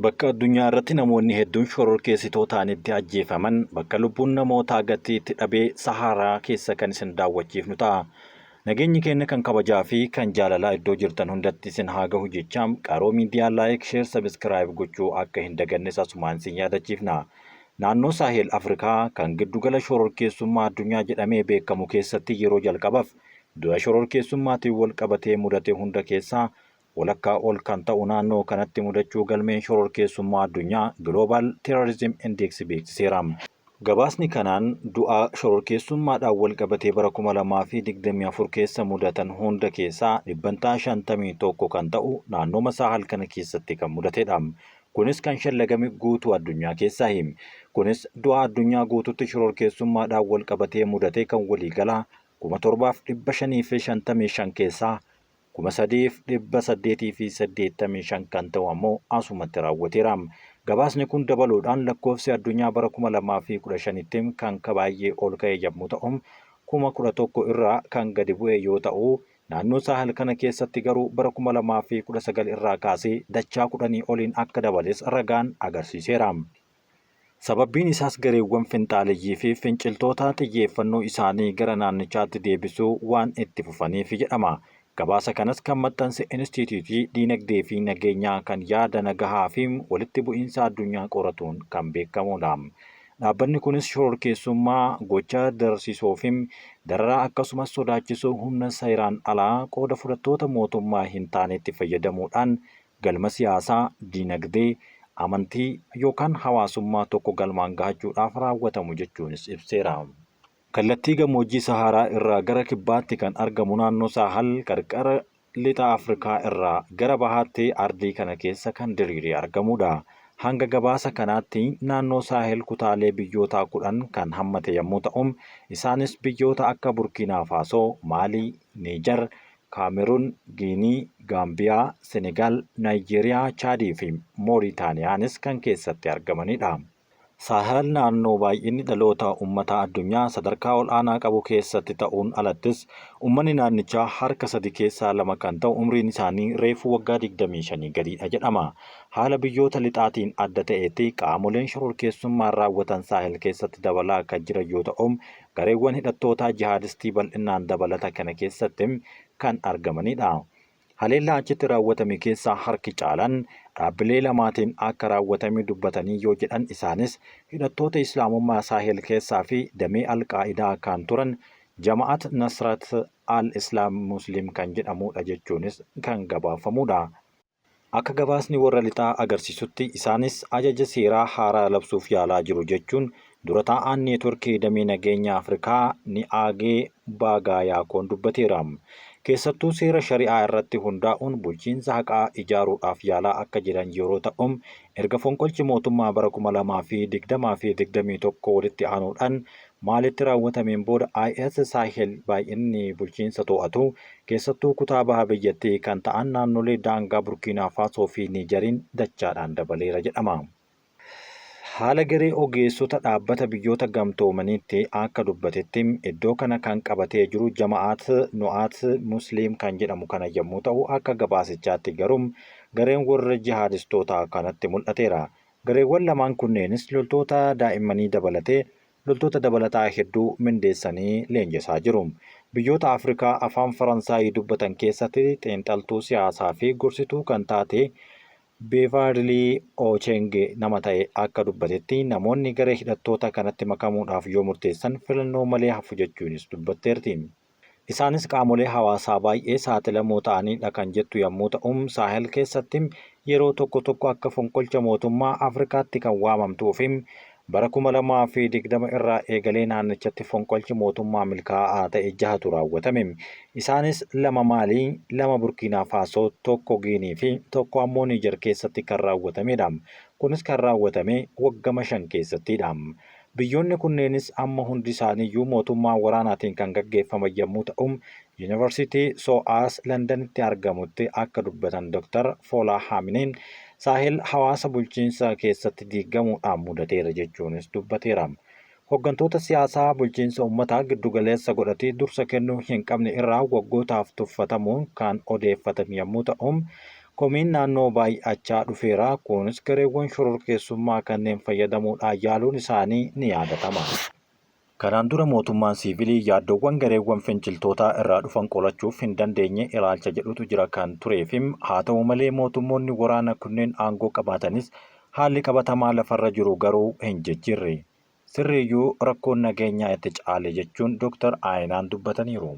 Bakka addunyaa irratti namoonni hedduun shororkeessitootaan itti ajjeefaman, bakka lubbuun namootaa gatii itti dhabee Sahaaraa keessa kan isin daawwachiifnu ta'a. Nageenyi keenya kan kabajaa fi kan jaalalaa iddoo jirtan hundatti isin haa gahu jechaa Qaroo Miidiyaa like, share, subscribe gochuu akka hin dagannes asumaan isin yaadachiifna. Naannoo Saahel Afrikaa kan giddugala shororkeessummaa addunyaa jedhamee beekamu keessatti yeroo jalqabaf du'a shororkeessummaatiin walqabatee mudate hunda keessaa walakkaa ol kan ta'u naannoo kanatti mudachuu galmeen shororkeessummaa addunyaa Global Terrorism Index beeksiseera. Gabaasni kanaan du'a shororkeessummaadhaan walqabatee bara 2024 keessa mudatan hunda keessaa dhibbantaa 51 kan ta'u naannooma Saahal kana keessatti kan mudatedha. Kunis kan shallagame guutuu addunyaa keessaahi. Kunis du'a addunyaa guututti shororkeessummaadhaan walqabatee mudate kan waliigalaa 7,555 keessaa 3,885 kan ta'u ammoo asumatti raawwateera. Gabaasni kun dabaluudhaan lakkoofsi addunyaa bara 2015tti kan baay'ee ol ka'e yommuu ta'u, 11,000 irraa kan gadi bu'e yoo ta'u, naannoo Saahel kana keessatti garuu bara 2019 irraa kaasee dachaa kudhanii oliin akka dabales ragaan agarsiiseera. Sababbiin isaas gareewwan finxaaleyyii fi finciltootaa xiyyeeffannoo isaanii gara naannichaatti deebisuu waan itti fufaniif jedhama. Gabaasa kanas kan maxxanse Inistiitiyuutii Diinagdee fi Nageenyaa kan yaada nagahaa fi walitti bu'iinsa addunyaa qoratuun kan beekamuudha. Dhaabbanni kunis shororkeessummaa, gocha dararsiisoo fi dararaa akkasumas sodaachisuu humna seeraan alaa qooda fudhattoota mootummaa hin taanetti fayyadamuudhaan galma siyaasaa, diinagdee, amantii yookaan hawaasummaa tokko galmaan gahachuudhaaf raawwatamu jechuunis ibseera. Kallattii gammoojjii Sahaaraa irraa gara kibbaatti kan argamu naannoo Saahal qarqara lixa Afrikaa irraa gara bahaatti ardii kana keessa kan diriiree argamuudha. Hanga gabaasa kanaatti naannoo Saahel kutaalee biyyootaa 10 kan hammate yammuu ta'u, isaanis biyyoota akka Burkiinaa Faasoo, Maalii, Niijar, Kaameruun, Giinii, Gaambiyaa, Senegaal, Naayijeeriyaa, Chaadii fi Mooritaaniyaanis kan keessatti argamanidha. Saahel naannoo baay'inni dhaloota ummataa addunyaa sadarkaa ol'aanaa qabu keessatti ta'uun alattis, ummanni naannichaa harka sadi keessaa lama kan ta'u umriin isaanii reefuu waggaa 25 gadiidha jedhama. Haala biyyoota lixaatiin adda ta'eetti qaamoleen shororkeessummaan raawwatan Saahel keessatti dabalaa kan jiran yoo ta'u, gareewwan hidhattootaa jihaadistii bal'innaan dabalata kana keessatti kan argamanidha. Haleellaa achitti raawwatame keessaa harki caalaan dhaabbilee lamaatiin akka raawwatame dubbatanii yoo jedhan isaanis hidhattoota Islaamummaa Saahel keessaa fi damee Al-Qaa'idaa kan turan Jama'at Nasrat al-Islaam Muslim kan jedhamuudha jechuunis kan gabaafamuudha. Akka gabaasni warra lixaa agarsiisutti isaanis ajaja seeraa haaraa labsuuf yaalaa jiru jechuun dura taa'aan Neetworkii Damee Nageenya Afrikaa Ni'aagee Baagaayaakoon dubbateera. Keessattuu seera Shari'aa irratti hundaa'uun bulchiinsa haqaa ijaaruudhaaf yaalaa akka jiran yeroo ta'u, erga fonqolchi mootummaa bara 2020 fi 21 walitti aanuudhaan Maalitti raawwatameen booda IS Saahel baay'inni bulchiinsa to'atu, keessattuu kutaa baha biyyattii kan ta'an naannolee daangaa Burkiinaa Faasoo fi Niijariin dachaadhaan dabaleera jedhama. Haala garee ogeessota Dhaabbata Biyyoota Gamtoomaniitti akka dubbatetti iddoo kana kan qabatee jiru Jama'aat Nu'aat Musliim kan jedhamu kana yommuu ta'u akka gabaasichaatti garuu gareen warra jihaadistootaa kanatti mul'ateera. Gareewwan lamaan kunneenis loltoota daa'immanii dabalatee loltoota dabalataa hedduu mindeessanii leenjisaa jiru. Biyyoota Afrikaa afaan Faransaayii dubbatan keessatti xiinxaltuu siyaasaa fi gorsituu kan taate Beevarlii Oocheng nama ta'e akka dubbatetti namoonni garee hidhattoota kanatti makamuudhaaf yoo murteessan filannoo malee hafu jechuunis dubbatteerti. Isaanis qaamolee hawaasaa baay'ee saaxilamoo ta'aniidha kan jettu yammuu ta'u, Saahel keessatti yeroo tokko tokko akka fonqolcha mootummaa Afrikaatti kan waamamtuu fi bara 2020 irraa eegalee naannichatti fonqolchi mootummaa milkaa'aa ta'e jahatu raawwatame. Isaanis lama Maalii, lama Burkiinaa Faasoo, tokko Giinii fi tokko ammoo Niijar keessatti kan raawwatameedha. Kunis kan raawwatame waggama shan keessattiidha. Biyyoonni kunneenis amma hundi isaaniiyyuu mootummaa waraanaatiin kan gaggeeffaman yammuu ta'u, Yuunivarsiitii SOAS Landanitti argamutti akka dubbatan Dr. Foolaa Haamineen, Saahel hawaasa bulchiinsa keessatti diigamuudhaan mudateera jechuunis dubbateera. Hoggantoota siyaasaa bulchiinsa ummataa giddugaleessa godhatee dursa kennuu hin qabne irraa waggootaaf tuffatamuun kan odeeffatame yammuu ta'u, Komiin naannoo baay'achaa dhufeera, kunis gareewwan shororkeessummaa kanneen fayyadamuudhaan yaaluun isaanii ni yaadatama. Kanaan dura mootummaan siivilii yaaddoowwan gareewwan finciltootaa irraa dhufan qolachuuf hin dandeenye ilaalcha jedhutu jira kan tureefi haa ta'u malee mootummoonni waraana kunneen aangoo qabaatanis haalli qabatamaa lafarra jiru garuu hin jijjiirre. Sirriiyyuu rakkoon nageenyaa itti caale jechuun Dr. Aayinaan dubbataniiru.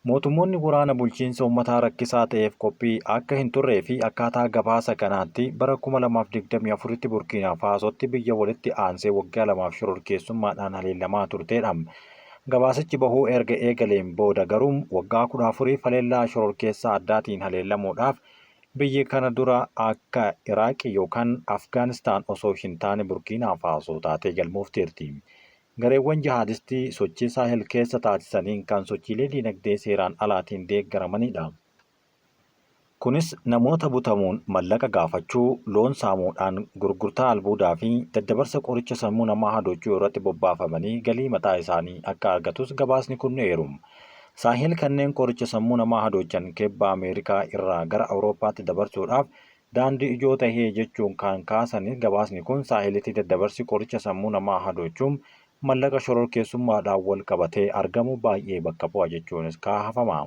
Mootummoonni waraana bulchiinsa uummataa rakkisaa ta'eef qophii akka hin turree fi akkaataa gabaasa kanaatti bara 2024tti Burkiinaa Faasootti biyya walitti aansee waggaa lamaaf shororkeessummaadhaan haleellamaa turteedha. Gabaasichi bahuu erga eegaleen booda garuu waggaa 14f haleellaa shororkeessaa addaatiin haleellamuudhaaf biyyi kana dura akka Iraaqii yookaan Afgaanistaan osoo hin taane Burkiinaa Faasoo taatee galmoofteerti. Gareewwan jihaadistii sochii Saahel keessa taasisaniin kan sochiilee diinagdee seeraan alaatiin deeggaramanidha. Kunis namoota butamuun mallaqa gaafachuu, loon saamuudhaan gurgurtaa albuudaa fi daddabarsa qoricha sammuu namaa hadoochuu irratti bobbaafamanii galii mataa isaanii akka argatus gabaasni kun ni eeru. Saahel kanneen qoricha sammuu namaa hadoochan Kibba Ameerikaa irraa gara Awurooppaatti dabarsuudhaaf daandii ijoo tahee jechuun kan kaasan gabaasni kun Saahelitti daddabarsi qoricha sammuu namaa hadoochuun mallaqa shororkeessummaadhaan wal qabatee argamu baay'ee bakka bu'a jechuunis kaafama.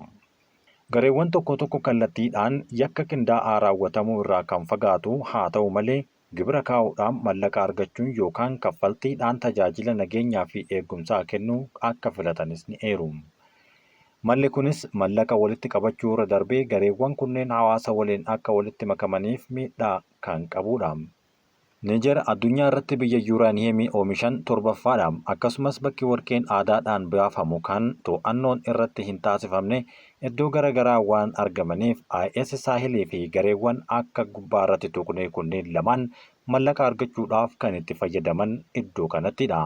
Gareewwan tokko tokko kallattiidhaan yakka qindaa'aa raawwatamuu irraa kan fagaatu haa ta'u malee gibira kaa'uudhaan mallaqa argachuun yookaan kaffaltiidhaan tajaajila nageenyaa fi eegumsaa kennuu akka filatanis ni eeru. Malli kunis mallaqa walitti qabachuu irra darbee gareewwan kunneen hawaasa waliin akka walitti makamaniif miidhaa kan qabudha. Niijer addunyaa irratti biyya yuuraaniyeemii oomishan torbaffaadha. Akkasumas bakki warqeen aadaadhaan baafamu kan to'annoon irratti hin taasifamne iddoo gara garaa waan argamaniif IS Saahilii fi gareewwan akka gubbaa irratti tuqne kunneen lamaan mallaqa argachuudhaaf kan itti fayyadaman iddoo kanattidha.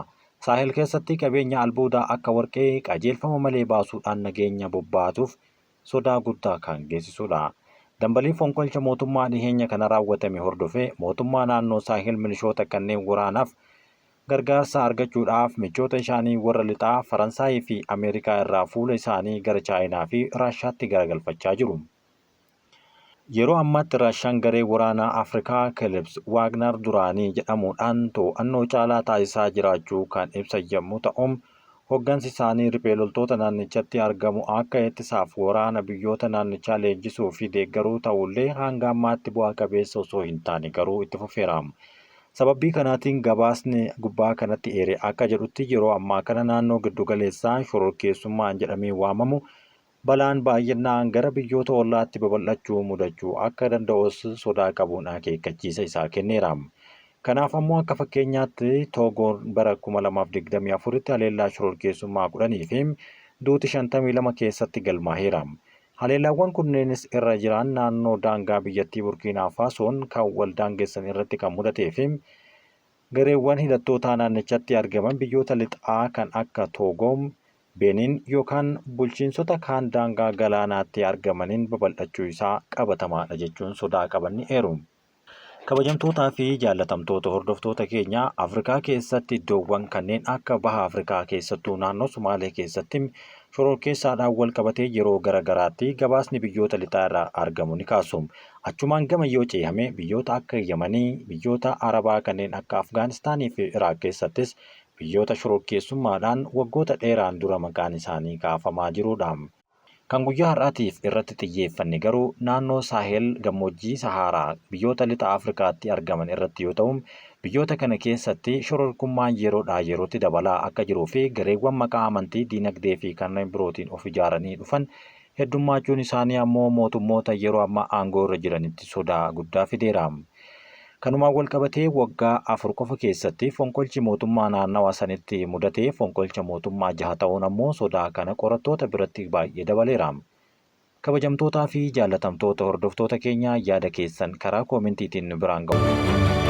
Saahel keessatti qabeenya albuudaa akka warqee qajeelfama malee baasuudhaan nageenya bobbaatuuf sodaa guddaa kan geessisudha. Dambalii fonqolcha mootummaa dhiheenya kana raawwatame hordofee mootummaa naannoo Saahel milishoota kanneen waraanaaf gargaarsa argachuudhaaf michoota isaanii warra lixaa Faransaayii fi Ameerikaa irraa fuula isaanii gara Chaayinaa fi Raashaatti garagalfachaa jiru. Yeroo ammaatti Raashaan garee waraanaa Afrikaa Kilips Waagnar duraanii jedhamuudhaan to'annoo caalaa taasisaa jiraachuu kan ibsan yommuu ta'u, hoggansi isaanii riphee loltoota naannichatti argamu akka ittisaaf waraana biyyoota naannichaa leenjisuu fi deeggaruu ta'ullee hanga ammaatti bu'aa qabeessa osoo hin taane garuu itti fufeera. Sababii kanaatiin gabaasni gubbaa kanatti eere akka jedhutti yeroo ammaa kana naannoo giddugaleessaa shororkeessummaan jedhamee waamamu balaan baay'inaan gara biyyoota ollaatti babal'achuu mudachuu akka danda'us sodaa qabuun akeekkachiisa isaa kenneera. Kanaaf ammoo akka fakkeenyaatti Toogoon bara 2024tti haleellaa shororkeessummaa 10 fi duuti 52 keessatti galmaa'eera. Haleellaawwan kunneenis irra jiraan naannoo daangaa biyyattii Burkiinaa Faasoon kan wal daangessan irratti kan mudatee fi gareewwan hidhattootaa naannichatti argaman biyyoota lixaa kan akka Toogoo, Beeniin yookaan bulchiinsota kaan daangaa galaanaatti argamaniin babal'achuu isaa qabatamaadha jechuun sodaa qaban ni eeru. Kabajamtootaa fi jaallatamtoota hordoftoota keenya, Afrikaa keessatti iddoowwan kanneen akka Baha Afrikaa keessattuu naannoo Sumaalee keessatti shororkeessaadhaan wal qabatee yeroo gara garaatti gabaasni biyyoota lixaa irraa argamu ni kaasu. Achumaan gama yoo ceehame biyyoota akka Yamanii, biyyoota Arabaa kanneen akka Afgaanistaanii fi Iraaq keessattis biyyoota shororkeessummaadhaan waggoota dheeraan dura maqaan isaanii kaafamaa jirudha. Kan guyyaa har'aatiif irratti xiyyeeffanne garuu naannoo Saahel gammoojjii Sahaaraa biyyoota lixa Afrikaatti argaman irratti yoo ta'u, biyyoota kana keessatti shororkummaan yeroodhaa yerootti dabalaa akka jiruu fi gareewwan maqaa amantii, diinagdee fi kanneen birootiin of ijaaranii dhufan heddummaachuun isaanii ammoo mootummoota yeroo ammaa aangoo irra jiranitti sodaa guddaa fideera. Kanumaan wal qabatee waggaa 4 qofa keessatti fonqolchi mootummaa naannawa sanitti mudate fonqolcha mootummaa jaha ta'uun ammoo sodaa kana qorattoota biratti baay'ee dabaleera. Kabajamtootaa fi jaallatamtoota hordoftoota keenyaa, yaada keessan karaa koomentiitiin nu biraan ga'uu.